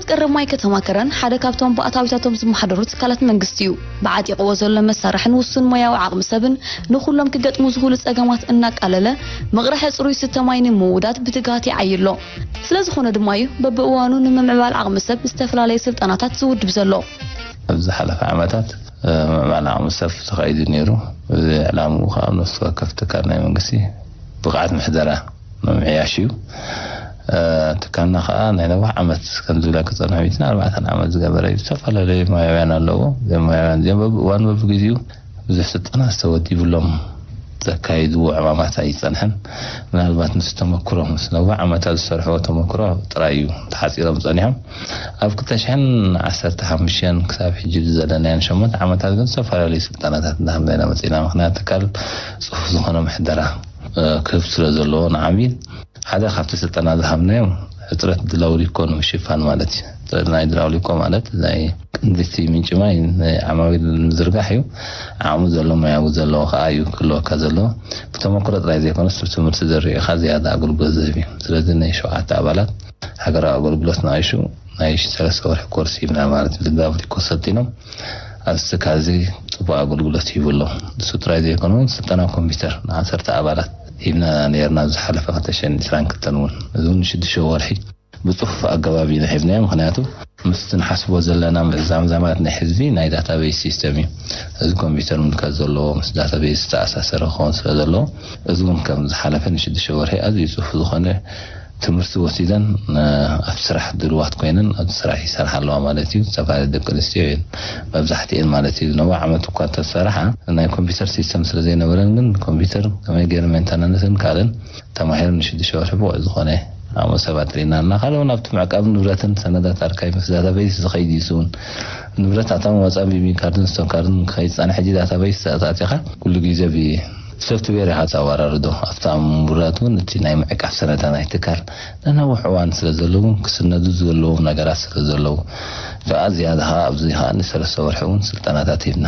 ቀረብ ማይ ከተማ ከረን ሓደ ካብቶም ብኣታዊታቶም ዝመሓደሩ ትካላት መንግስቲ እዩ። ብዓጢቕዎ ዘሎ መሳርሕን ውሱን ሞያዊ ዓቕሚ ሰብን ንኹሎም ክገጥሙ ዝኽእሉ ጸገማት እናቃለለ መቕርሒ ጽሩይ ስተ ማይ ንምውዳድ ብትግሃት ይዓይሎ። ስለ ዝኾነ ድማ እዩ በብእዋኑ ንምምዕባል ዓቕሚ ሰብ ዝተፈላለየ ስልጠናታት ዝውድብ ዘሎ። ኣብዚ ዝሓለፈ ዓመታት ምዕባል ዓቕሚ ሰብ ተኻይዱ ነይሩ። እዚ ዕላምኡ ከዓ ኣብ ነፍሲ ወከፍ ትካል ናይ መንግስቲ ብቕዓት ምሕደራ ምምሕያሽ እዩ። ትካልና ከዓ ናይ ነዊሕ ዓመት ከም ዝብለካ ዝፀንሐ ሚእትን ኣርባዕተን ዓመት ዝገበረ እዩ። ዝተፈላለዩ ሞያውያን ኣለዎ። እዞም ሞያውያን እዚኦም በብእዋን በብግዜኡ ብዙሕ ስልጠና ዝተወዲብሎም ዘካይድዎ ዕማማት ኣይፀንሐን። ምናልባት ምስ ተመክሮ ምስ ነዊሕ ዓመታት ዝሰርሕዎ ተመክሮ ጥራይ እዩ ተሓፂሮም ፀኒሖም። ኣብ ክልተ ሽሕን ዓሰርተ ሓሙሽተን ክሳብ ሕጂ ዘለናየን ሸሞንተ ዓመታት ግን ዝተፈላለዩ ስልጠናታት እናሃብና ኢና መፂና። ምክንያቱ ትካል ፅፉፍ ዝኾነ ምሕደራ ክህብ ስለ ዘለዎ ንዓሚል ሓደ ካብቲ ስልጠና ዝሃብናዮም ሕፅረት ድላው ሊኮ ንምሽፋን ማለት እዩ። ሕፅረት ናይ ድላው ሊኮ ማለት ናይ ቅንድቲ ምንጭ ማይ ናይ ዓማዊል ምዝርጋሕ እዩ። ዓቕሚ ዘሎ ሞያዊ ዘለዎ ከዓ እዩ ክህልወካ ዘለዎ። ብተመክሮ ጥራይ ዘይኮነስ ብትምህርቲ ዘሪእኻ ዝያዳ ኣገልግሎት ዝህብ እዩ። ስለዚ ናይ ሸውዓተ ኣባላት ሃገራዊ ኣገልግሎት ንኣይሹ ናይ ሰለስተ ወርሒ ኮርስ ሂብና ማለት እዩ። ድላው ሊኮ ሰልጢኖም ኣብዚ ትካል እዚ ፅቡቅ ኣገልግሎት ሂቡ ኣሎ። እሱ ጥራይ ዘይኮነ እውን ስልጠና ኮምፒውተር ንዓሰርተ ኣባላት ሂብና ነርና። ዝሓለፈ ክልተ ሽሕን ዕስራን ክልተን እውን እዚ እውን ሽዱሽተ ወርሒ ብፅፉፍ ኣገባብ ኢና ሂብናዮ። ምክንያቱ ምስ ንሓስቦ ዘለና ምዝዛምዛማት ናይ ህዝቢ ናይ ዳታቤስ ሲስተም እዩ። እዚ ኮምፒውተር ምልከት ዘለዎ ምስ ዳታቤስ ዝተኣሳሰረ ክኸውን ስለ ዘለዎ እዚ እውን ከም ዝሓለፈ ንሽዱሽተ ወርሒ ኣዝዩ ፅፉፍ ዝኾነ ትምህርቲ ወሲደን ኣብ ስራሕ ድልዋት ኮይነን ኣብ ስራሕ ይሰርሓ ኣለዋ ማለት እዩ። ዝተፈላለዩ ደቂ ኣንስትዮ እየን መብዛሕትኤን ማለት እዩ። ነዊሕ ዓመት እኳ እንተዝሰርሓ ናይ ኮምፒውተር ሲስተም ስለ ዘይነበረን ግን ኮምፒውተር ከመይ ገይሩ ሜንተናንስን ካልእን ተማሂረን ንሽዱሽተ ወርሒ ብቑዕ ዝኾነ ዓቕሚ ሰብ ኣጥሪና ኣለና። ካልእ እውን ኣብቲ ምዕቃብ ንብረትን ሰነዳት ኣርካይቭ ምስ ዳታቤዝ ዝኸይድ እዩ። እሱ እውን ንብረት ኣታውን ወፃእን ብሚን ካርድን ስቶን ካርድን ክኸይድ ዝፀንሐ ሕጂ ዳታቤዝ ተኣታቲኻ ኩሉ ግዜ ብ ሶፍትዌር ኢኻ ተዋራርዶ ኣብታ ምውራድ እውን እቲ ናይ ምዕቃብ ሰነዳ ናይ ትካል ንነዊሕ እዋን ስለ ዘለዉ ክስነዱ ዘለዎም ነገራት ስለ ዘለዉ ከዓ ዝያዳ ከዓ ኣብዚ ከዓ ንሰለስተ ወርሒ እውን ስልጠናታት ሂብና።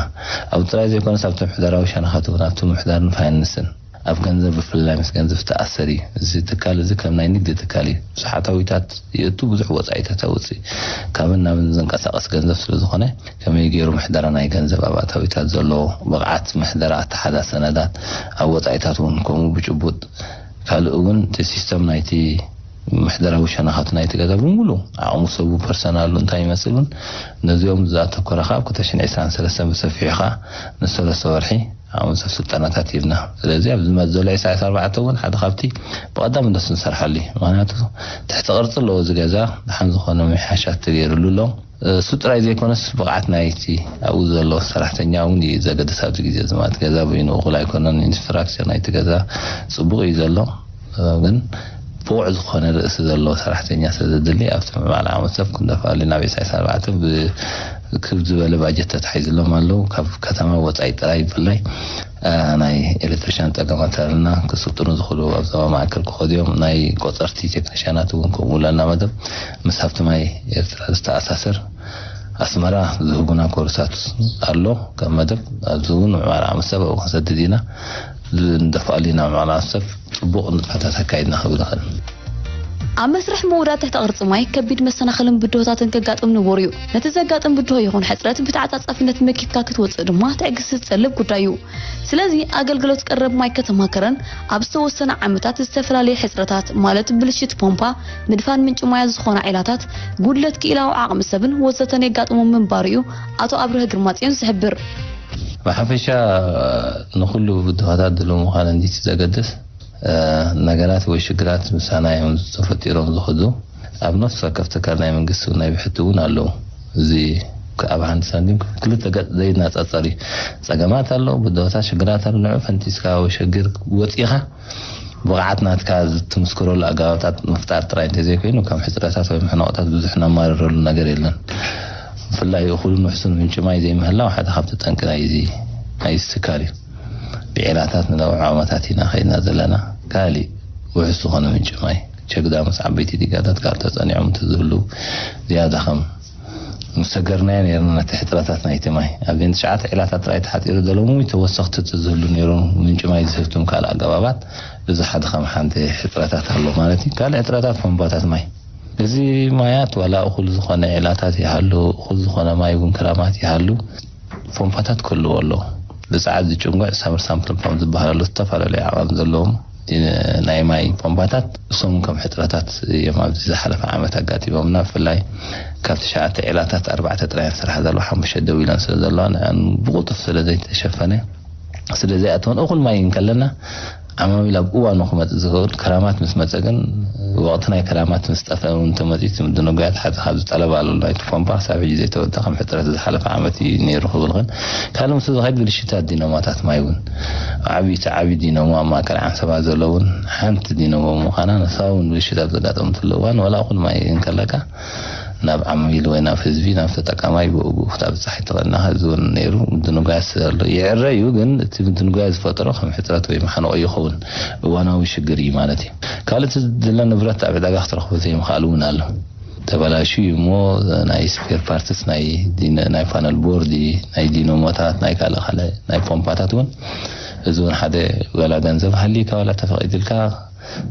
ኣብ ጥራይ ዘይኮነስ ኣብቲ ምሕደራዊ ሸነኻት እውን ኣብቲ ምሕዳርን ፋይናንስን ኣብ ገንዘብ ብፍላይ ምስ ገንዘብ ዝተኣሰር እዩ። እዚ ትካል እዚ ከም ናይ ንግዲ ትካል እዩ። ብዙሓት ኣዊታት የእቱ ብዙሕ ወፃኢታት ኣውፅእ ካብን ናብን ዘንቀሳቐስ ገንዘብ ስለ ዝኾነ ከመይ ገይሩ ምሕደራ ናይ ገንዘብ ኣብ ኣታዊታት ዘለዎ ብቕዓት ምሕደራ ኣተሓዛ ሰነዳት ኣብ ወፃኢታት እውን ከምኡ ብጭቡጥ ካልእ እውን እቲ ሲስተም ናይቲ ምሕደራዊ ሸነኻት ናይቲ ገዛ ብምሉ ዓቕሙ ሰቡ ፐርሰናሉ እንታይ ይመስል እውን ነዚኦም ዘተኮረ ካብ ክልተ ሽሕን ዕስራን ሰለስተን ብሰፊሑ ከዓ ንሰለስተ ወርሒ ዓቕሚ ሰብ ስልጠናታት ሂብና። ስለዚ ኣብዚ ዝመፅእ ዘሎ ኢሳያስ ኣርባዕተ እውን ሓደ ካብቲ ብቐዳምነት ንሰርሓሉ እዩ። ምክንያቱ ትሕቲ ቅርፂ ኣለዎ እዚ ገዛ ደሓን ዝኾነ ምሕሻት ተገይሩሉ ኣሎ። እሱ ጥራይ ዘይኮነስ ብቕዓት ናይቲ ኣብኡ ዘሎ ሰራሕተኛ እውን እዩ ዘገድስ ኣብዚ ግዜ እዚ ማለት ገዛ በይኑ እኹል ኣይኮነን። ኢንስትራክቸር ናይቲ ገዛ ፅቡቕ እዩ ዘሎ ግን ብቑዕ ዝኾነ ርእሲ ዘለዎ ሰራሕተኛ ስለ ዘድሊ ኣብቲ ምዕባል ዓመት ሰብ ክንደፋሉ ናብ ኢሳያስ ኣርባዕተ ብክብ ዝበለ ባጀት ተታሒዝሎም ኣለዉ። ካብ ከተማ ወፃኢ ጥራይ ብፍላይ ናይ ኤሌክትሪሻን ፀገማት ኣለና። ክስልጥኑ ዝኽእሉ ኣብ ዞባ ማእከል ክኸዱ እዮም። ናይ ቆፀርቲ ቴክኒሽያናት እውን ከምኡ ለና መደብ ምስ ሃብቲ ማይ ኤርትራ ዝተኣሳሰር ኣስመራ ዝህቡና ኮርሳት ኣሎ ከም መደብ ኣብዚ እውን ምዕባል ዓመት ሰብ ኣብኡ ክንሰድድ ኢና። ንደፍኣሉ ኢና ምዕባል ዓመት ሰብ ፅቡቕ ንጥፈታት ኣካይድና ክብል ይኽእል። ኣብ መስርሕ ምውዳድ ትሕተ ቅርፂ ማይ ከቢድ መሰናኽልን ብድሆታትን ከጋጥም ንቡር እዩ። ነቲ ዘጋጥም ብድሆ ይኹን ሕፅረት ብተዓፃፃፍነት መኪትካ ክትወፅእ ድማ ትዕግስቲ ዝጠልብ ጉዳይ እዩ። ስለዚ ኣገልግሎት ቀረብ ማይ ከተማ ከረን ኣብ ዝተወሰነ ዓመታት ዝተፈላለዩ ሕፅረታት ማለት ብልሽት ፖምፓ፣ ምድፋን ምንጪ ማያት ዝኾና ዒላታት፣ ጉድለት ክኢላዊ ዓቕሚ ሰብን ወዘተን የጋጥሞም ምንባሩ እዩ ኣቶ ኣብርሀ ግርማፅዮን ዝሕብር። ብሓፈሻ ንኹሉ ብድሆታት ድልው ምዃን እንዲቲ ዘገድስ ነገራት ወይ ሽግራት ምሳና እዮም ተፈጢሮም ዝኽዱ። ኣብ ነፍሲ ወከፍ ትካል ናይ መንግስቲ እውን ናይ ብሕቲ እውን ኣለዉ። እዚ ኣብ ሓንቲ ሳንቲም ክልተ ገፅ ዘይናፃፀር እዩ። ፀገማት ኣለዉ፣ ብድሆታት ሽግራት ኣለዉ። ንዑ ፈንጢስካ ወይ ሸግር ወፂኻ ብቕዓት ናትካ ትምስክረሉ ኣገባብታት ምፍጣር ጥራይ እንተዘይኮይኑ ከም ሕፅረታት ወይ መሕነቕታት ብዙሕ ነማርረሉ ነገር የለን። ብፍላይ እኹልን ውሕሱን ምንጪ ማይ ዘይምህላው ሓደ ካብቲ ጠንቂ ናይዚ ናይዚ ትካል እዩ። ብዒላታት ንነዊሕ ዓመታት ኢና ከይድና ዘለና። ካሊእ ውሑስ ዝኾነ ምንጪ ማይ ቸግዳ ምስ ዓበይቲ ዲጋታት ካብ ተጸኒዖም እንተዝህልው ዝያዳ ከም ምሰገርናዮ ነይርና ነቲ ሕጽረታት ናይቲ ማይ። ኣብዘን ትሽዓተ ዒላታት ጥራይ ተሓጺሩ ዘሎ ሙይ ተወሰኽቲ እንተዝህሉ ነይሮም ምንጪ ማይ ዝህብትም ካልእ ኣገባባት እዚ ሓደ ከም ሓንቲ ሕጽረታት ኣሎ ማለት እዩ። ካልእ ሕጽረታት ቧንቧታት ማይ እዚ ማያት ዋላ እኹል ዝኾነ ዒላታት ይሃሉ፣ እኹል ዝኾነ ማይ እውን ክራማት ይሃሉ፣ ፖምፓታት ክህልዎ ኣለዎ። ብፀዓት ዝጭንጉዕ ሳምር ሳምፕል ፓምፕ ዝበሃል ኣሎ። ዝተፈላለዩ ዓቐን ዘለዎም ናይ ማይ ፖምፓታት እሶም ከም ሕፅረታት እዮም ኣብዚ ዝሓለፈ ዓመት ኣጋጢሞምና። ብፍላይ ካብ ትሽዓተ ዒላታት ኣርባዕተ ጥራይ ስራሕ ዘለዎ ሓሙሽተ ደው ኢለን ስለ ዘለዋ ንዕን ብቑጡፍ ስለ ዘይተሸፈነ ስለ ዘይኣተወን እኹል ማይ እንከለና ዓማዊል ኣብ እዋኑ ክመፅእ ዝኽእል ክራማት ምስ መፀ ግን ወቕቲ ናይ ክራማት ምስ ጠፍአ እውን ተመፂኡ እቲ ምድንጓያት ሓደ ካብ ዝጠለብ ኣሎ ናይቲ ፖምፓ ክሳብ ሕጂ ዘይተወዳ ከም ሕፅረት ዝሓለፈ ዓመት እዩ ነይሩ ክብል ኽን ካልእ ምስ ዝኸይድ ብልሽታት ዲኖማታት ማይ እውን ዓብይቲ ዓብዪ ዲኖሞ ኣብ ማእከል ዓንሰባ ዘለውን ሓንቲ ዲኖሞ ምዃና ንሳ እውን ብልሽት ኣብ ዘጋጠመትሉ እዋን ዋላ እኹል ማይ እንከለካ ናብ ዓሚል ወይ ናብ ህዝቢ ናብ ተጠቃማይ ብኡ ብኡ ክተብፅሕ ኣይትኽእልን ኢኻ። እዚ እውን ነይሩ ምድንጓያት ስለ ዘሎ ይዕረ እዩ፣ ግን እቲ ምድንጓያት ዝፈጠሮ ከም ሕፅረት ወይ ማሕንቆ ይኸውን እዋናዊ ሽግር እዩ ማለት እዩ። ካልእ እቲ ዝድለ ንብረት ኣብ ዕዳጋ ክትረኽቦ ዘይምኽኣል እውን ኣሎ። ተበላሹ እዩ እሞ ናይ ስፔር ፓርትስ ናይ ዲነ- ናይ ፓነል ቦርድ ናይ ዲኖሞታት ናይ ካልእ ካልእ ናይ ፖምፓታት እውን እዚ እውን ሓደ ዋላ ገንዘብ ሃልይካ ዋላ ተፈቒድልካ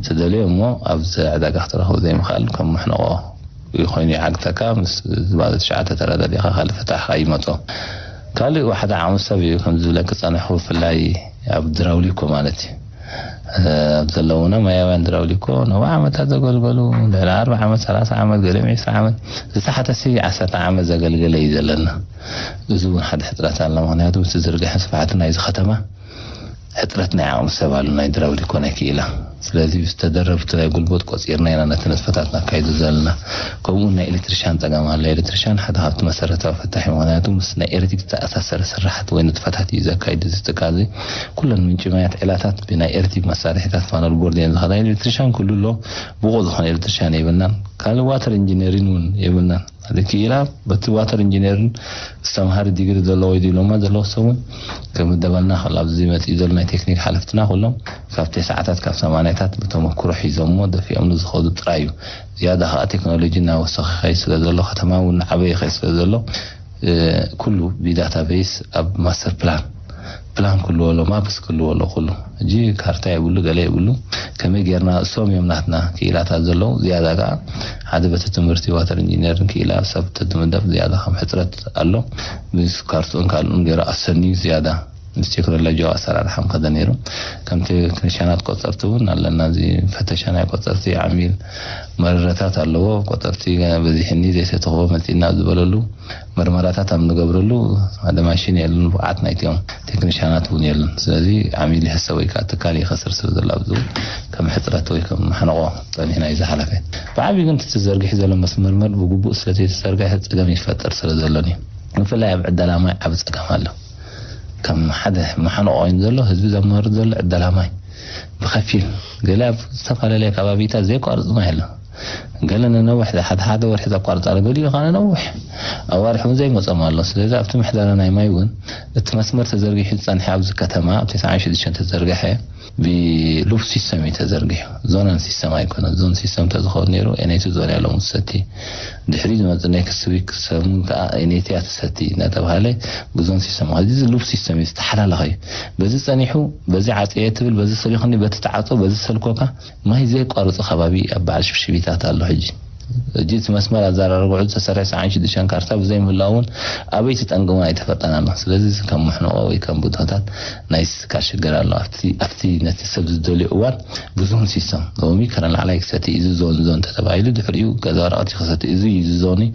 ትደልዮ እሞ ኣብዚ ዕዳጋ ክትረኽቦ ዘይምኽኣል ከም መሕነቆ ኮይኑ ይዓግተካ። ምስ ዝባለ ትሽዓተ ተረዳዲእካ ካልእ ፍታሕ ከይመጾ ካልእ ሓደ ዓቕሚ ሰብ እዩ ከም ዝብለክ ጸኒሑ ብፍላይ ኣብ ድራውሊኮ ማለት እዩ ኣብ ዘለውና ማያውያን ድራውሊኮ ነዊ ዓመታት ዘገልገሉ ልዕሊ ኣርባ ዓመት ሰላሳ ዓመት ገሊኦም ዕስራ ዓመት ዝተሓተሲ ዓሰርተ ዓመት ዘገልገለ እዩ ዘለና። እዚ እውን ሓደ ሕፅረት ኣሎ። ምክንያቱ ምስ ዝርግሐ ስፍሓት ናይዚ ከተማ ሕፅረት ናይ ዓቕሚ ሰብ ኣሎ ናይ ድራውሊኮ ናይ ክኢላ። ስለዚ ዝተደረብቲ ናይ ጉልበት ቆፂርና ኢና ነቲ ንጥፈታት ናካይዱ ዘለና። ከምኡ ናይ ኤሌክትሪሻን ፀገም ኣሎ። ኤሌክትሪሻን ሓደ ካብቲ መሰረታዊ ፈታሒ ምክንያቱ ምስ ናይ ኤሌክትሪክ ዝተኣሳሰረ ስራሕቲ ወይ ንጥፈታት እዩ ዘካይድ እዚ ትካል እዚ። ኩለን ምንጭ ማያት ዒላታት ብናይ ኤሌክትሪክ መሳርሒታት ፋነል ቦርድ እየን ዝኸዳ። ኤሌክትሪሻን ኩሉ ኣሎ። ብቑ ዝኾነ ኤሌክትሪሻን የብልናን። ካልእ ዋተር ኢንጂነሪን እውን የብልናን። ክኢላ በቲ ዋተር ኢንጂነርን ዝተምሃሪ ዲግሪ ዘለዎ ወይ ዲፕሎማ ዘለዎ ሰብ እውን ክምደበልና ክእል ኣብዚ መፅኡ ዘሎ ናይ ቴክኒክ ሓለፍትና ኩሎም ካብ ተስዓታት ካብ ሰማንያታት ብተመክሮ ሒዞሞ ደፊኦምሉ ዝኸዱ ጥራይ እዩ። ዝያዳ ከዓ ቴክኖሎጂ እናወሰኸ ይኸይድ ስለ ዘሎ ከተማ እውን እናዓበየ ይኸይድ ስለ ዘሎ ኩሉ ብዳታቤስ ኣብ ማስተር ፕላን ፕላን ክህልዎ ኣሎ ማፕስ ክህልዎ ኣሎ ኩሉ እጂ ካርታ የብሉ ገለ የብሉ። ከመይ ጌርና እሶም እዮም ናትና ክኢላታት ዘለዉ ዝያዳ ከዓ ሓደ በቲ ትምህርቲ ዋተር ኢንጂነርን ክኢላ ሰብ ተትምደብ ዝያዳ ከም ሕፅረት ኣሎ። ምስ ካርትኡን ካልኡን ገይሩ ኣሰንዩ ዝያዳ ምስ ቴክኖሎጂ ኣሰራርሓ ምኸደ ነይሩ። ከም ቴክኒሽያናት ቆፀርቲ እውን ኣለና እዚ ፈተሻ ናይ ቆፀርቲ ዓሚል መረረታት ኣለዎ። ቆፀርቲ በዚሕኒ ዘይሰተኽዎ መፂና ዝበለሉ መርመራታት ኣብ ንገብረሉ ሓደ ማሽን የለን፣ ብቕዓት ናይቲኦም ቴክኒሻናት እውን የለን። ስለዚ ዓሚል ይሕሰብ ወይ ከዓ ትካል ይኸስር ስለ ዘሎ ኣብዚ እውን ከም ሕፅረት ወይ ከም ማሕነቆ ፀኒሕና እዩ ዝሓለፈ። ብዓብዩ ግን እቲ ተዘርጊሑ ዘሎ መስመርመር ብግቡእ ስለዘይተዘርገሐ ፀገም ይፈጥር ስለ ዘሎን እዩ። ብፍላይ ኣብ ዕደላ ማይ ዓብ ፀገም ኣሎ። ከም ሓደ ማሕነቆ ኮይኑ ዘሎ ህዝቢ ዘማርር ዘሎ ዕደላ ማይ ብኸፊል ገለ ኣብ ዝተፈላለየ ከባቢታት ዘይቋርፅ ማይ ኣሎ። ገለ ንነውሕ ሓደ ሓደ ወርሒ ዘቋርፃ ኣሎ፣ ገሊኡ ከዓ ንነውሕ ኣዋርሕ እውን ዘይመፆም ኣሎ። ስለዚ ኣብቲ ምሕደራ ናይ ማይ እውን እቲ መስመር ተዘርጊሑ ዝፀንሐ ኣብዚ ከተማ ኣብ ተስዓን ሽዱሽተን ተዘርገሐ ብሉፕ ሲስተም እዩ ተዘርጊሑ። ዞናን ሲስተም ኣይኮነን። ዞን ሲስተም ተዝኸውን ነይሩ ኤነይቲ ዞን ያለው ምሰቲ ድሕሪ ዝመፅእ ኔክስት ዊክ ሰሙን ከዓ ኤነይቲ እያ ትሰቲ እናተባሃለ ብዞን ሲስተም እዚ ሉፕ ሲስተም እዩ ዝተሓላለኸ እዩ። በዚ ፀኒሑ በዚ ዓፀየ ትብል በዚ ሰሊኹኒ በቲ ተዓፀ በዚ ሰልኮካ ማይ ዘየቋርፅ ከባቢ ኣብ በዓል ሽብሽቢታት ኣሎ ሕጂ። እጂ እቲ መስመር ኣዘራርግዑ ዝተሰርሐ ሰዓን ሽዱሽተን ካርታ ብዘይምህላው እውን ኣበይቲ ጠንቅማ ኣይተፈጠናን። ስለዚ እዚ ከም መሕንቆ ወይ ከም ብድሆታት ናይ ስካ ሽግር ኣሎ። ኣብቲ ኣብቲ ነቲ ሰብ ዝደልዮ እዋን ብዙን ሲስተም ሎሚ ከረን ላዕላይ ክሰቲ እዚ ዞን ዞን ተተባሂሉ ድሕሪኡ ገዛ ወረቐት ክሰቲ እዚ እዩ እዚ ዞን እዩ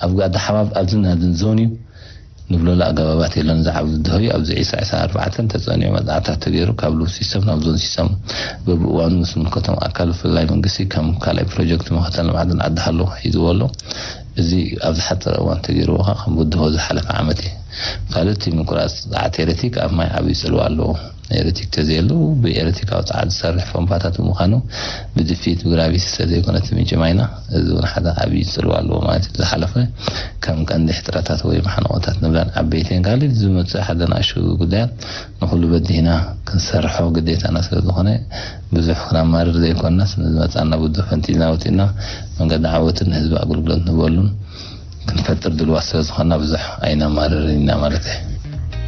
ኣብ ጋዳ ሓባብ ኣብዚ ናዝን ዞን እዩ ንብለሉ ኣገባባት የለን። ዝዓብ ዝድሆዩ ኣብዚ ዒስራ ዒስራ ኣርባዕተን ተጸኒዑ መጽናዕታት ተገይሩ ካብ ሉብ ሲስተም ናብ ዞን ሲስተም በብእዋኑ ምስ ምልከቶም ኣካል ብፍላይ መንግስቲ ከም ካልኣይ ፕሮጀክት መኸተል ማዕድን ዓዲ ሃሎ ሒዝዎ ኣሎ። እዚ ኣብ ዝሓፀረ እዋን ተገይርዎ ከዓ ከም ብድሆ ዝሓለፈ ዓመት እዩ። ካልእ እቲ ምቁራፅ ፃዕት ኤሌክትሪክ ኣብ ማይ ዓብዪ ፅልዋ ኣለዎ። ኤሌክትሪክ ተዘየሉ ብኤሌክትሪካዊ ፃዕት ዝሰርሕ ፖምፓታት ብምዃኑ ብድፊት ብግራቪቲ ስለዘይኮነ እቲ ምንጪ ማይና እዚ እውን ሓደ ዓብዪ ፅልዋ ኣለዎ ማለት እዩ። ዝሓለፈ ከም ቀንዲ ሕፅረታት ወይ ማሕነቆታት ንብላን ዓበይተን ካልእ ዝመፅእ ሓደ ንኣሽቱ ጉዳያት ንኩሉ በዲህና ክንሰርሖ ግዴታና ስለዝኾነ ብዙሕ ክናማርር ዘይኮንናስ ንዝመፃና ብድሆ ፈንጢዝና ወፂእና መንገዲ ዓወትን ንህዝቢ ኣገልግሎት ንበሉን ክንፈጥር ድልዋት ስለ ዝኾንና ብዙሕ ኣይነማርርን ኢና ማለት እዩ።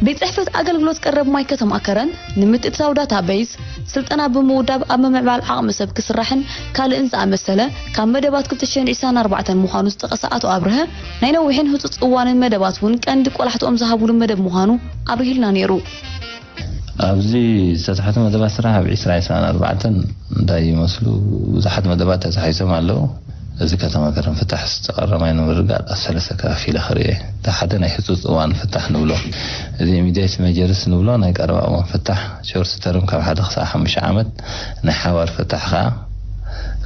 ቤት ጽሕፈት ኣገልግሎት ቀረብ ማይ ከተማ ከረን ንምትእትታው ዳታቤዝ፣ ስልጠና ብምውዳብ ኣብ ምምዕባል ዓቕሚ ሰብ ክስራሕን ካልእን ዝኣመሰለ ካብ መደባት ክልተ ሽሕን ዕስራን ኣርባዕተን ምዃኑ ዝጠቐሰ ኣቶ ኣብርሀ፣ ናይ ነዊሕን ህጹጽ እዋንን መደባት እውን ቀንዲ ቆላሕትኦም ዝሃብሉ መደብ ምዃኑ ኣብሪህልና ነይሩ። ኣብዚ ዝተታሕቱ መደባት ስራሕ ኣብ ዕስራ ዕስራን ኣርባዕተን እንታይ ይመስሉ? ብዙሓት መደባት ተታሒዞም ኣለዉ። እዚ ከተማ ከረን ፍታሕ ዝተቐረማይ ንምርጋጥ ኣብ ሰለስተ ከፋፊለ ክርኢ። እቲ ሓደ ናይ ህጹጽ እዋን ፍታሕ ንብሎ። እዚ ኢሚዲየት ሜጀርስ ንብሎ ናይ ቀረባ እዋን ፍታሕ፣ ሾርት ተርም ካብ ሓደ ክሳብ ሓሙሽተ ዓመት፣ ናይ ሓባር ፍታሕ ከዓ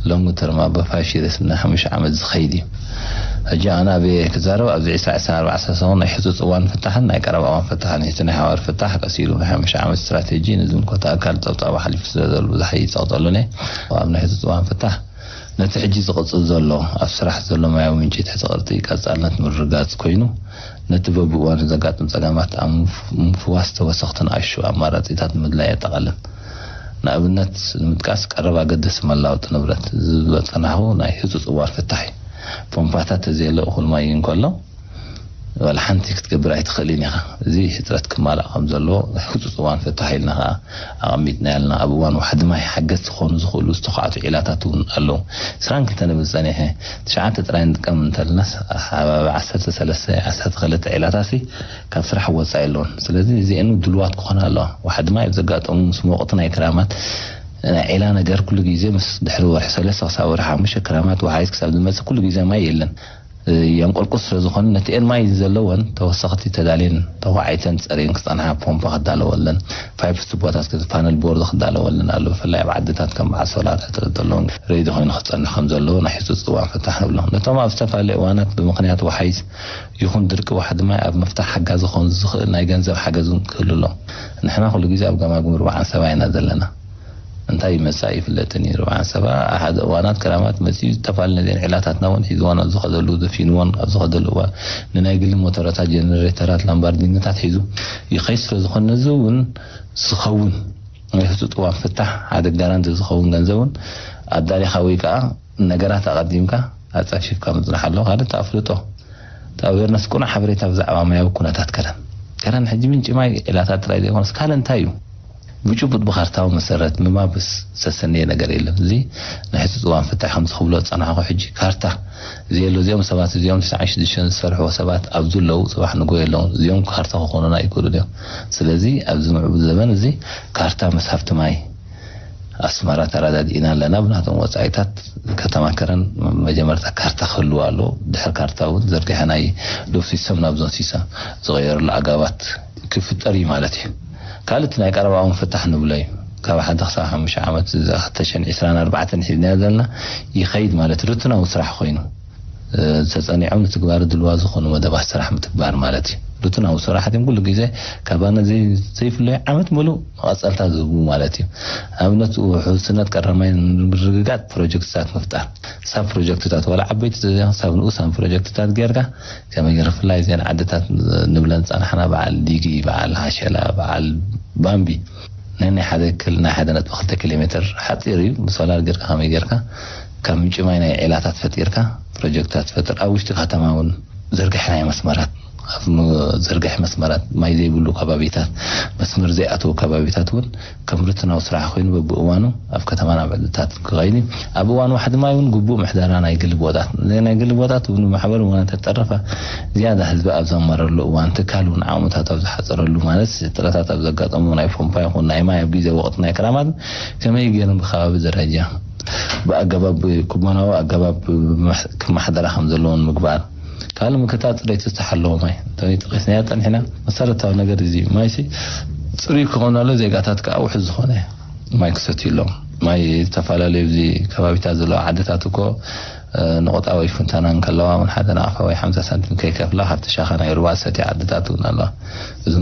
ሎንግ ተርም ኣብ ፋይቭ ይርስ ናይ ሓሙሽተ ዓመት ዝኸይድ እዩ። ሕጂ ኣነ ኣበየ ክዛረብ ኣብዚ ዕስራ ዕስራን ኣርባዕተን ሰሙን ናይ ህጹጽ እዋን ፍታሕን ናይ ቀረባ እዋን ፍታሕን እቲ ናይ ሓባር ፍታሕ ቀሲሉ ናይ ሓሙሽተ ዓመት ስትራቴጂ ንዝምልከቶ ኣካል ጸብጻቡ ሓሊፉ ስለ ዘሎ ብዙሕ ኣይጸቕጠሉን እየ። ኣብ ናይ ህጹጽ እዋን ፍታሕ ነቲ ሕጂ ዝቕጽል ዘሎ ኣብ ስራሕ ዘሎ ማያዊ ምንጪ ትሕቲ ቅርጺ ቀጻልነት ምርግጋጽ ኮይኑ ነቲ በብእዋኑ ዘጋጥም ጸገማት ኣብ ምፍ- ምፍዋስ ተወሰኽቲ ንኣሽቱ ኣማራጺታት ንምድላይ የጠቓልል። ንኣብነት ንምጥቃስ ቀረብ ኣገደሲ መላወጢ ንብረት ዝበጸናኹ ናይ ህጹጽ እዋን ፍታሕ እዩ። ፖምፓታት ተዘየለ እኹል ማይ እንከሎ ዋላ ሓንቲ ክትገብር ኣይትኽእልን ኢኻ። እዚ ሕፅረት ክማላእ ከም ዘለዎ ህፁፅ እዋን ፍታሕ ኢልና ከዓ ኣቐሚጥና ያልና። ኣብ እዋን ዋሕዲ ማይ ሓገዝ ክኾኑ ዝኽእሉ ዝተዃዕቱ ዒላታት እውን ኣለዉ። ዕስራን ክልተ ንብል ፀኒሐ ትሽዓተ ጥራይ ንጥቀም እንተልናስ ኣበባ ዓሰርተ ሰለስተ ዓሰርተ ክልተ ዒላታት ካብ ስራሕ ወፃኢ ኣለውን። ስለዚ እዚአን ድልዋት ክኾና ኣለዋ። ዋሕዲ ማይ ኣብ ዘጋጠሙ ምስ ወቕቲ ናይ ክራማት ናይ ዒላ ነገር ኩሉ ግዜ ምስ ድሕሪ ወርሒ ሰለስተ ክሳብ ወርሒ ሓሙሽተ ክራማት ወሓይዝ ክሳብ ዝመፅእ ኩሉ ግዜ ማይ የለን። የንቆልቁል ስለ ዝኾነ ነቲ ኤን ማይ ዘለወን ተወሰኽቲ ተዳልየን ተኳዒተን ፀርየን ክፀንሓ ፖምፓ ክዳለወለን ፋይፕ ቱቦታት ፓነል ቦርድ ክዳለወለን ኣሎ። ብፍላይ ኣብ ዓድታት ከም በዓል ሶላር ሕፅረት ዘለዎም ሬዲ ኮይኑ ክፀንሕ ከም ዘለዎ ናይ ህፁፅ እዋን ፍታሕ ንብሎ። ነቶም ኣብ ዝተፈላለዩ እዋናት ብምኽንያት ወሓይዝ ይኹን ድርቂ ዋሕዲ ማይ ኣብ ምፍታሕ ሓጋዚ ክኾን ዝኽእል ናይ ገንዘብ ሓገዝ እውን ክህሉ ኣሎ። ንሕና ኩሉ ግዜ ኣብ ገማግም ርባዓን ሰባ ኢና ዘለና። እንታይ ይመጽእ ኣይፍለጥን እዩ። ርብዓን ሰባ ሓደ እዋናት ክራማት መጺኡ ዝተፈላለዩ ነዚአን ዕላታትና እውን ሒዝወን ኣብ ዝኸደሉ ደፊንወን ኣብ ዝኸደሉ እዋን ንናይ ግሊ ሞተረታት ጀነሬተራት ላምባርጊኒታት ሒዙ ይኸይድ ስለ ዝኾነ ነዚ እውን ዝኸውን ናይ ህፁፅ እዋን ፍታሕ ሓደ ጋራንቲ ዝኸውን ገንዘብ እውን ኣዳሊኻ ወይ ከዓ ነገራት ኣቐዲምካ ኣፃፊፍካ ምፅናሕ ኣለዎ። ካልእ ኣፍልጦ እቲ ኣዌርነስ ቅኑዕ ሓበሬታ ብዛዕባ ማያዊ ኩነታት ከረን ከረን ሕጂ ምንጪ ማይ ዒላታት ጥራይ ዘይኮነስ ካልእ እንታይ እዩ ብጭቡጥ ብካርታዊ መሰረት ምማብስ ዘሰነየ ነገር የለን። እዚ ናይ ሕፁፅ እዋን ፍታሕ ከምዚ ክብሎ ዝፀናሕኩ ሕጂ ካርታ ዘየሎ እዚኦም ሰባት እዚኦም ትሽዓን ሽዱሽተን ዝሰርሕዎ ሰባት ኣብዚ ኣለዉ ፅባሕ ንጎ የለውን እዚኦም ካርታ ክኾኑና ይክእሉ እዮም። ስለዚ ኣብዚ ምዕቡል ዘበን እዚ ካርታ ምስ ሃብቲ ማይ ኣስመራ ተረዳዲእና ኣለና። ብናቶም ወፃኢታት ከተማ ከረን መጀመርታ ካርታ ክህልዋ ኣለዎ። ድሕሪ ካርታ እውን ዘርጊሐ ናይ ዶብ ሲስተም ናብ ዞን ሲስተም ዝቐየረሉ ኣጋባት ክፍጠር እዩ ማለት እዩ። ካልእ እቲ ናይ ቀረባኦም ፍታሕ ንብሎ እዩ። ካብ ሓደ ክሳብ ሓሙሽተ ዓመት ተሸን ዕስራን ኣርባዕተን ሒዝናዮ ዘለና ይኸይድ ማለት ርትናዊ ስራሕ ኮይኑ ተፀኒዖም ንትግባር ድልዋ ዝኾኑ መደባት ስራሕ ምትግባር ማለት እዩ። ርትናዊ ስራሕት እዮም ኩሉ ግዜ ካባና ዘይፍለዩ ዓመት ሙሉእ መቐፀልታ ዝህቡ ማለት እዩ። ኣብነት ውሕስነት ቀረማይ ንምርግጋፅ ፕሮጀክትታት ምፍጣር ሳብ ፕሮጀክትታት ዋላ ዓበይቲ ሳብ ንኡሳን ፕሮጀክትታት ጌርካ ከመይ ገይር ብፍላይ እዚአን ዓድታት ንብለን ዝፀናሕና በዓል ዲጊ በዓል ሃሸላ በዓል ባምቢ ናይ ናይ ሓደ ክል ናይ ሓደ ነጥቢ ክልተ ኪሎ ሜትር ሓፂር እዩ ብሶላር ጌርካ ከመይ ጌርካ ካብ ምንጪ ማይ ናይ ዒላታት ፈጢርካ ፕሮጀክትታት ትፈጥር ኣብ ውሽጢ ከተማ እውን ዝርግሐ ናይ መስመራት ኣብ ዝርግሐ መስመራት ማይ ዘይብሉ ከባቢታት መስመር ዘይኣተዉ ከባቢታት እውን ከም ርትናዊ ስራሕ ኮይኑ በብእዋኑ ኣብ ከተማን ኣብ ዕድታት ክኸይድ እዩ። ኣብ እዋን ዋሕዲ ማይ እውን ግቡእ ምሕደራ ናይ ግሊ ቦታት ናይ ግሊ ቦታት እውን ብማሕበር እውን ተጠረፈ ዝያዳ ህዝቢ ኣብ ዘመረሉ እዋን ትካል እውን ዓቕምታት ኣብ ዝሓፀረሉ ማለት ጥረታት ኣብ ዘጋጠሙ ናይ ፖምፓ ይኹን ናይ ማይ ኣብ ግዜ ወቕቲ ናይ ክራማት ከመይ ገይሮም ብከባቢ ደረጃ ብኣገባብ ኩቦናዊ ኣገባብ ክመሓደራ ከም ዘለዎን ምግባር ካልእ ምክታል ፅሬት ዝተሓለወ ማይ እንተ ጠቂስናዮ ፀኒሕና መሰረታዊ ነገር እዚ ማይ ሲ ፅሩይ ክኾን ኣሎ ዜጋታት ከዓ ውሕዝ ዝኾነ ማይ ክሰትዩ ኣለዎም። ማይ ዝተፈላለዩ ኣብዚ ከባቢታት ዘለዋ ዓድታት እኮ ንቆጣ ወይ ፍንታና እንከለዋ እውን ሓደ ናቕፋ ወይ ሓምሳ ሳንቲም ከይከፍላ ካብቲ ሻኻ ናይ ሩባ ዝሰትያ ዓድታት እውን ኣለዋ። እዚ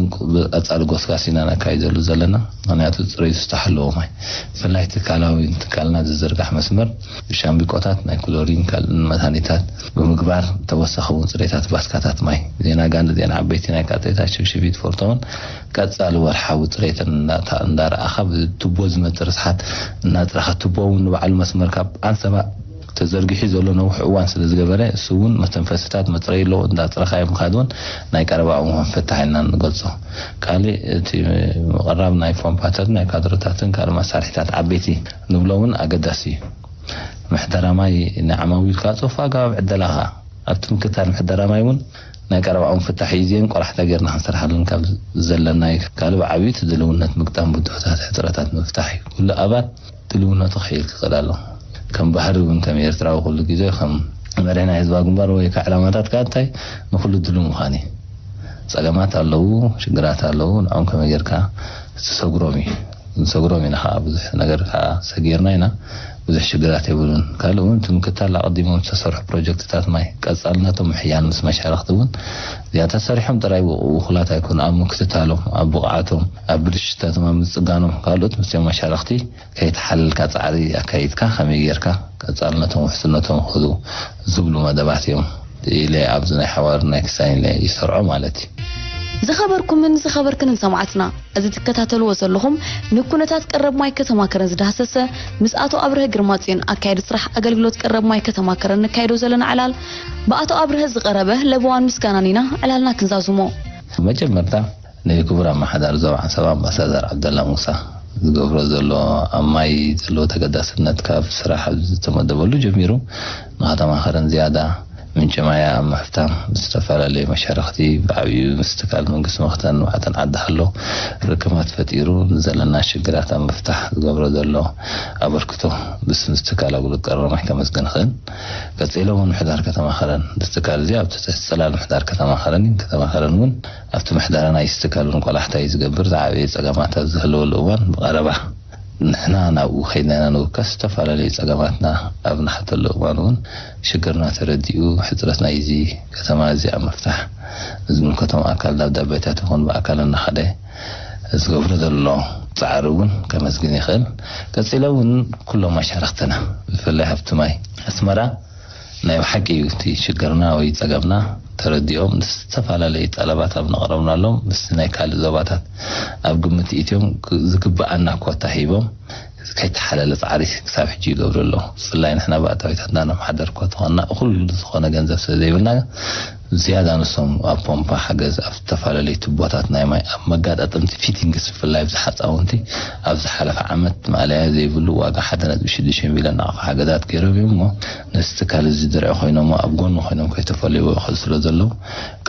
ቀፃሊ ጎስጋስ ኢና ነካይደሉ ዘለና። ምክንያቱ ፅሬቱ ዝተሓለዎ ማይ ብፍላይ ትካላዊ ትካልና ዝዝርጋሕ መስመር ብሻምቢቆታት ናይ ክሎሪን ካልእን መድሃኒታት ብምግባር ተወሳኺ እውን ፅሬታት ባስካታት ማይ ዜና ጋንዲ ዜና ዓበይቲ ናይ ቃፀይታ ሽብሽቢት ፎርቶውን ቀፃሊ ወርሓዊ ፅሬተን እንዳረኣኻ ብቱቦ ዝመፅእ ርስሓት እናፅረኻ ቱቦ እውን ንባዕሉ መስመር ካብ ኣንሰባ ተዘርጊሑ ዘሎ ነዊሕ እዋን ስለ ዝገበረ፣ እሱ እውን መተንፈሲታት መፅረይ ኣለዎ። እንዳፅረኻዮ ምኻድ እውን ናይ ቀረባ እዋን ፍታሕ ኢልና ንገልፆ። ካልእ እቲ ምቕራብ ናይ ፖምፓታት ናይ ካድሮታትን ካልእ መሳርሒታት ዓበይቲ ንብሎ እውን ኣገዳሲ እዩ። ምሕደራ ማይ ንዓማዊል ከኣ ጽፉፍ ኣገባብ ዕደላ ከኣ ኣብቲ ምክትታል ምሕደራ ማይ እውን ናይ ቀረባኦም ፍታሕ እዩ። እዚአን ቆላሕታ ጌርና ክንሰርሓለን ካብ ዘለና እዩ። ካልእ ብዓብዩ እቲ ድልውነት ምግጣም ብድሆታት ሕጽረታት ምፍታሕ እዩ። ኩሉ ኣባል ድልውነቱ ክሕይል ክኽእል ኣለዎ። ከም ባህሪ እውን ከም ኤርትራዊ ኩሉ ግዜ ከም መሪሕ ናይ ህዝባዊ ግንባር ወይ ከዓ ዕላማታት ከዓ እንታይ ንኩሉ ድልው ምዃን እዩ። ጸገማት ኣለዉ፣ ሽግራት ኣለዉ። ንዕኦም ከመይ ጌርካ ትሰግሮም እዩ። ንሰግሮም ኢና ከዓ ብዙሕ ነገር ከዓ ሰጊርና ኢና። ብዙሕ ሽግራት የብሉን። ካልእ እውን እቲ ምክትታል ኣቐዲሞም ዝተሰርሑ ፕሮጀክትታት ማይ ቀጻልነቶም ምሕያል ምስ መሻርኽቲ እውን እዚኣታት ሰሪሖም ጥራይ ውቑ-፣ ውኩላት ኣይኮኑ። ኣብ ምክትታሎም፣ ኣብ ብቕዓቶም፣ ኣብ ብልሽታቶም፣ ኣብ ምጽጋኖም ካልኦት ምስቶም መሻርኽቲ ከይተሓለልካ ጻዕሪ ኣካይድካ ከመይ ጌርካ ቀጻልነቶም ውሕስነቶም ክህሉ ዝብሉ መደባት እዮም ኢለ ኣብዚ ናይ ሓዋር ናይ ክሳይ ኢለ ይሰርዖ ማለት እዩ። ዝኸበርኩምን ዝኸበርክንን ሰማዕትና፣ እዚ ትከታተልዎ ዘለኹም ንኩነታት ቀረብ ማይ ከተማ ከረን ዝዳህሰሰ ምስ ኣቶ ኣብርሀ ግርማጽዮን ኣካያዲ ስራሕ ኣገልግሎት ቀረብ ማይ ከተማ ከረን ነካይዶ ዘለና ዕላል ብኣቶ ኣብርሀ ዝቐረበ ለበዋን ምስጋናን ኢና ዕላልና ክንዛዝሞ። መጀመርታ ንክቡር ኣመሓዳሪ ዞባ ዓንሰባ ኣምባሳደር ዓብደላ ሙሳ ዝገብሮ ዘሎ ኣብ ማይ ዘለዎ ተገዳስነት ካብ ስራሕ ኣብዚ ዝተመደበሉ ጀሚሩ ንከተማ ከረን ዝያዳ ምንጪ ማያ ኣብ ምሕታም ዝተፈላለዩ መሻርኽቲ ብዓብዩ ምስ ትካል መንግስቲ መኽተን ንባዕተን ዓዲ ሃሎ ርክባት ፈጢሩ ንዘለና ሽግራት ኣብ ምፍታሕ ዝገብሮ ዘሎ ኣበርክቶ ብስም ትካል ኣገልግሎት ቀረብ ማይ ከመስግን እኽእል። ቀጺለ እውን ምሕዳር ከተማ ከረን፣ እዚ ትካል እዚ ኣብ ትሕቲ ጽላል ምሕዳር ከተማ ከረን እዩ። ከተማ ከረን እውን ኣብቲ ምሕዳራ ናይ ትካል እውን ቆላሕታ እዩ ዝገብር። ዝዓበየ ጸገማት ኣብ ዝህልወሉ እዋን ብቐረባ ንሕና ናብኡ ከይድና ኢና ንውከስ። ዝተፈላለዩ ጸገማትና ኣብ ንሓተሉ እዋን እውን ሽግርና ተረዲኡ ሕጽረት ናይዚ ከተማ እዚ ኣብ ምፍታሕ ዝምልከቶም ኣካል ደብዳቤታት ይኹን ብኣካል እናኸደ ዝገብሮ ዘሎ ጻዕሪ እውን ከመስግን ይኽእል። ቀጺለ እውን ኩሎም መሻርኽትና ብፍላይ ሃብቲ ማይ ኣስመራ ናይ ብሓቂ እዩ እቲ ሽግርና ወይ ጸገምና ተረዲኦም ዝተፈላለዩ ጠለባት ኣብ ነቕረብናሎም ምስቲ ናይ ካልእ ዞባታት ኣብ ግምት ኢትዮም ግ-፣ ዝግብኣና ኮታ ሂቦም ከይተሓለለ ጻዕሪ ክሳብ ሕጂ ይገብሩ ኣለዉ። ብፍላይ ንሕና ብኣታዊታትና ነመሓደር እኳ ተኾንና እኹል ዝኾነ ገንዘብ ስለ ዘይብልና ዝያዳ ንሶም ኣብ ፖምፓ ሓገዝ ኣብ ዝተፈላለዩ ቱቦታት ናይ ማይ ኣብ መጋጣጠምቲ ፊቲንግስ ብፍላይ ኣብዚ ሓፃውንቲ ኣብ ዝሓለፈ ዓመት ማእለያ ዘይብሉ ዋጋ ሓደ ነጥቢ ሽዱሽተ ሚልዮን ናቕፋ ሓገዛት ገይሮም እዮም እሞ ነዚ ትካል እዚ ድርዒ ኮይኖም ኣብ ጎኑ ኮይኖም ከይተፈለይዎ ይኸዱ ስለ ዘለዉ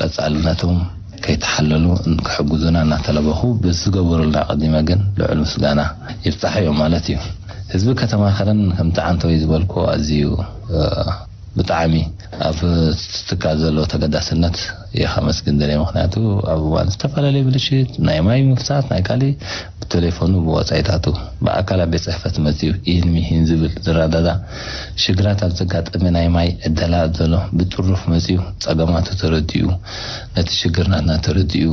ቀፃልነቶም ከይተሓለሉ ክሕግዙና እናተለበኹ ብዝገበሩልና ኣቐዲመ ግን ልዑል ምስጋና ይብፃሕ እዮም ማለት እዩ። ህዝቢ ከተማ ከረን ከምቲ ዓንተወይ ዝበልኩ ኣዝዩ እ፣ ብጣዕሚ ኣብ ትካል ዘሎ ተገዳስነት እየ ከመስግን ደልየ። ምክንያቱ ኣብ እዋን ዝተፈላለዩ ብልሽት ናይ ማይ ምፍሳስ ናይ ካሊእ ብቴሌፎኑ ብወፃኢታቱ ብኣካል ኣብ ቤት ፅሕፈት መፅዩ ኢህን ሚሂን ዝብል ዝረዳዳ ሽግራት ኣብ ዘጋጠመ ናይ ማይ ዕደላ ዘሎ ብጥሩፍ መፅዩ ፀገማቱ ተረዲኡ ነቲ ሽግር ናትና ተረዲኡ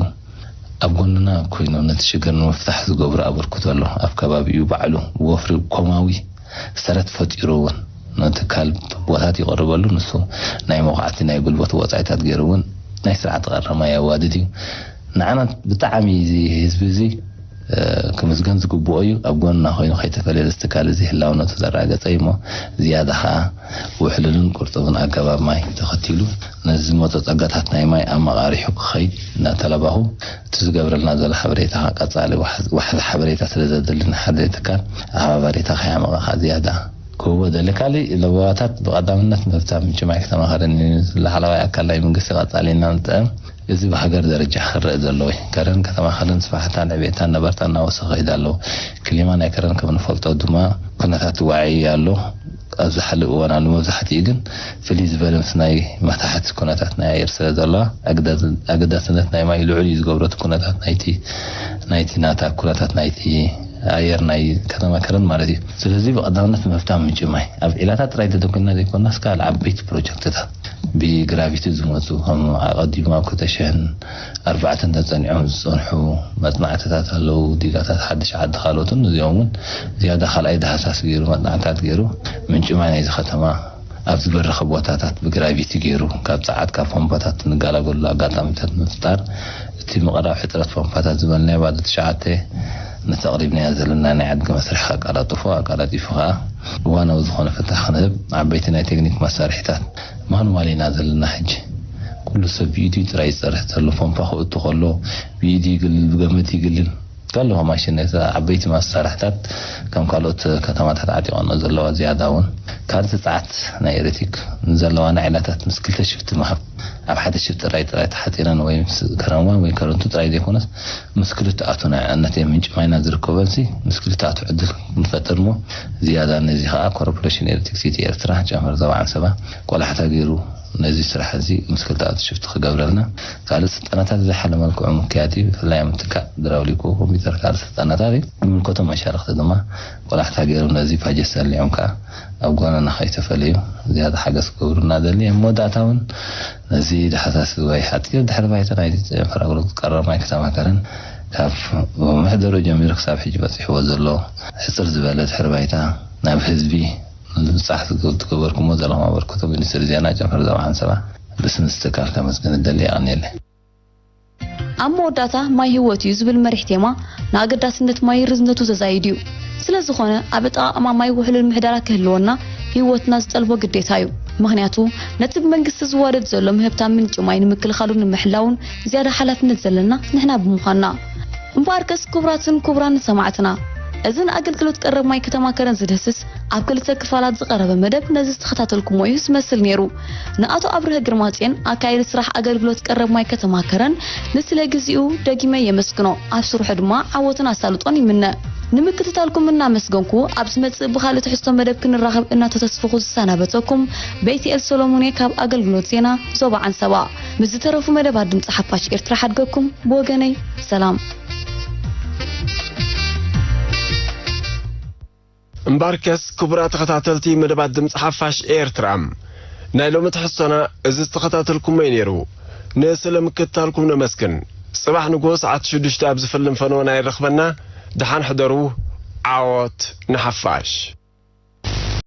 ኣብ ጎንና ኮይኖም ነቲ ሽግር ንምፍታሕ ዝገብሮ ኣበርክቶ ኣሎ። ኣብ ከባቢኡ ባዕሉ ብወፍሪ ኮማዊ ሰረት ፈጢሩ እውን ንትካል ቱቦታት ይቕርበሉ። ንሱ ናይ መኹዓቲ ናይ ጉልበት ወፃኢታት ገይሩ እውን ናይ ስርዓት ቀረብ ማይ የዋድድ እዩ። ንዓና ብጣዕሚ እዚ ህዝቢ እዚ እ፣ ክምስገን ዝግብኦ እዩ። ኣብ ጎንና ኮይኑ ከይተፈለየ እዚ ትካል እዚ ህላውነቱ ዘረጋገፀ እዩ እሞ ዝያዳ ከዓ ውሕሉልን ቁርጡብን ኣገባብ ማይ ተኸቲሉ ነዚ ዝመፁ ፀጋታት ናይ ማይ ኣመቓሪሑ ክኸይድ እናተለባኹ እቲ ዝገብረልና ዘሎ ሓበሬታ ከዓ ቀፃሊ ዋሕዚ ዋሕዚ ሓበሬታ ስለ ዘድሊ ንሓደ ትካል ኣተሓባባሪታ ከያመቐ ከዓ ዝያዳ ክህቦ ደሊ። ካሊእ ለበዋታት ብቐዳምነት ምፍታ ምንጪ ማይ ከተማ ከረን እዩ። ላዕለዋይ ኣካል ናይ መንግስቲ ቀፃሊ ኢና ንጥዕም። እዚ ብሃገር ደረጃ ክረአ ዘለዎ እዩ። ከረን ከተማ ከረን ስፋሕታን ዕቤታን ነበርታ እናወሰኸ ይዳ ኣለዉ። ክሊማ ናይ ከረን ከም ንፈልጦ ድማ ኩነታት ዋዒ ኣሎ። ኣብዚ ሓሊ እዋን ኣሎ። መብዛሕትኡ ግን ፍልይ ዝበለ ምስ ናይ መታሕት ኩነታት ናይ ኣየር ስለ ዘለዋ ኣግዳ-፣ ኣገዳስነት ናይ ማይ ልዑል እዩ ዝገብሮ እቲ ኩነታት ናይቲ፣ ናይቲ ናታ ኩነታት ናይቲ ኣየር ናይ ከተማ ከረን ማለት እዩ። ስለዚ ብቐዳምነት ምፍታ ምንጪ ማይ ኣብ ዒላታት ጥራይ ተደኮና ዘይኮናስ ካልእ ዓበይቲ ፕሮጀክትታት ብግራቪቲ ዝመፁ ከም ኣቐዲሙ ኣብ ክልተ ሽሕን ኣርባዕተን ተፀኒዖም ዝፀንሑ መፅናዕትታት ኣለዉ። ዲጋታት ሓድሽ ዓዲ ካልኦትን እዚኦም እውን ዝያዳ ካልኣይ ዳህሳስ ገይሩ መፅናዕትታት ገይሩ ምንጪ ማይ ናይዚ ከተማ ኣብ ዝበረኸ ቦታታት ብግራቪቲ ገይሩ ካብ ፀዓት ካብ ፖምፓታት እንገላገሉ ኣጋጣሚታት ምፍጣር እቲ ምቕራብ ሕፅረት ፖምፓታት ዝበልናዮ ባዶ ትሽዓተ ነቲ ኣቕሪብናዮ ዘለና ናይ ዕድጊ መስርሕ ከቃላጥፎ፣ ኣቃላጢፉ ከኣ እዋናዊ ዝኾነ ፍታሕ ክንህብ ዓበይቲ ናይ ቴክኒክ መሳርሒታት ማንዋል ኢና ዘለና። ሕጂ ኩሉ ሰብ ብኢዱ ጥራይ ይሰርሕ ዘሎ። ፖምፓ ክእቱ ከሎ ብኢዱ ይግልል፣ ብገመድ ይግልል። ከለኹ ማሽን ነቲ ዓበይቲ መሳርሕታት ከም ካልኦት ከተማታት ዓጢቐንኦ ዘለዋ ዝያዳ እውን ካልእ ጸዓት ናይ ኤሌክትሪክ ዘለዋ ንዓይላታት ምስ ክልተ ሽፍቲ ምሃብ፣ ኣብ ሓደ ሽፍቲ ጥራይ ጥራይ ተሓጺረን ወይ ምስ ከረንዋን ወይ ከረንቱ ጥራይ ዘይኮነስ ምስ ክልተ ኣቱ ናይ ዕነት ምንጪ ማይና ዝርከበንሲ ምስ ክልተ ኣቱ ዕድል ክንፈጥር እሞ ዝያዳ ነዚ ከኣ ኮርፖሬሽን ኤሌክትሪክሲቲ ኤርትራ ጨንፈር ዞባ ዓንሰባ ቆላሕታ ገይሩ ነዚ ስራሕ እዚ ምስ ክልተ ኣቱ ሽፍቲ ክገብረልና ካልእ ስልጠናታት ዝሓለ መልክዑ ምክያድ እዩ። ብፍላይ ኣብ ምትካእ ድራውሊኮ ኮምፒውተር ካልእ ስልጠናታት እዩ። ዝምልከቶም መሻርክቲ ድማ ቆላሕታ ገይሮም ነዚ ፓጀት ሰሊዖም ከኣ ኣብ ጎንና ከይተፈለዩ ዝያዳ ሓገዝ ክገብሩና ደሊ። ኣብ መወዳእታ እውን ነዚ ዝሓሳስብ ወይ ሓጺር ድሕሪ ባይታ ናይቲ ጨንፈር ኣገልግሎት ቀረብ ማይ ከተማ ከረን ካብ መሕደሩ ጀሚሩ ክሳብ ሕጂ በጺሕዎ ዘሎ ሕጽር ዝበለ ድሕሪ ባይታ ናብ ህዝቢ ንምብጻሕ ዝገ-፣ ዝገበርኩሞ ዘለኹም ኣበርክቶ ሚኒስትሪ ዜና ጨንፈር ዞባ ዓንሰባ ብስም እዚ ትካል ከመስግን እደሊ። የቐንየለይ። ኣብ መወዳእታ ማይ ህይወት እዩ ዝብል መሪሕ ቴማ ንኣገዳስነት ማይ ርዝነቱ ዘዛይድ እዩ። ስለ ዝኾነ ኣብ ኣጠቓቕማ ማይ ውሕሉል ምሕደራ ክህልወና ህይወትና ዝጠልቦ ግዴታ እዩ። ምኽንያቱ ነቲ ብመንግስቲ ዝዋደድ ዘሎ ምህብታ ምንጪ ማይ ንምክልኻሉን ንምሕላውን ዝያዳ ሓላፍነት ዘለና ንሕና ብምዃንና። እምበኣርከስ ክቡራትን ክቡራን ሰማዕትና፣ እዚ ንኣገልግሎት ቀረብ ማይ ከተማ ከረን ዝድህስስ ኣብ ክልተ ክፋላት ዝቐረበ መደብ ነዚ ዝተኸታተልኩሞ እዩ ዝመስል ነይሩ። ንኣቶ ኣብርሀ ግርማጽዮን ኣካያዲ ስራሕ ኣገልግሎት ቀረብ ማይ ከተማ ከረን ንስለ ግዚኡ ደጊመ የመስግኖ። ኣብ ስርሑ ድማ ዓወትን ኣሳልጦን ይምነ። ንምክትታልኩም እናመስገንኩ ኣብ ዝመጽእ ብኻልእ ትሕዝቶ መደብ ክንራኸብ እናተተስፍኹ ዝሰናበተኩም ቤትኤል ሰሎሞን እየ ካብ ኣገልግሎት ዜና ዞባ ዓንሰባ። ምስ ዝተረፉ መደባት ድምፂ ሓፋሽ ኤርትራ ሓድገኩም ብወገነይ ሰላም። እምባርከስ ክቡራት ተኸታተልቲ መደባት ድምፂ ሓፋሽ ኤርትራ፣ ናይ ሎሚ ትሕዝቶና እዚ ዝተኸታተልኩሞ እዩ ነይሩ። ንስለ ምክትታልኩም ነመስግን። ጽባሕ ንግሆ ሰዓት ሽዱሽተ ኣብ ዝፍልም ፈነወና ይረኽበና። ደሓን ሕደሩ። ዓወት ንሓፋሽ።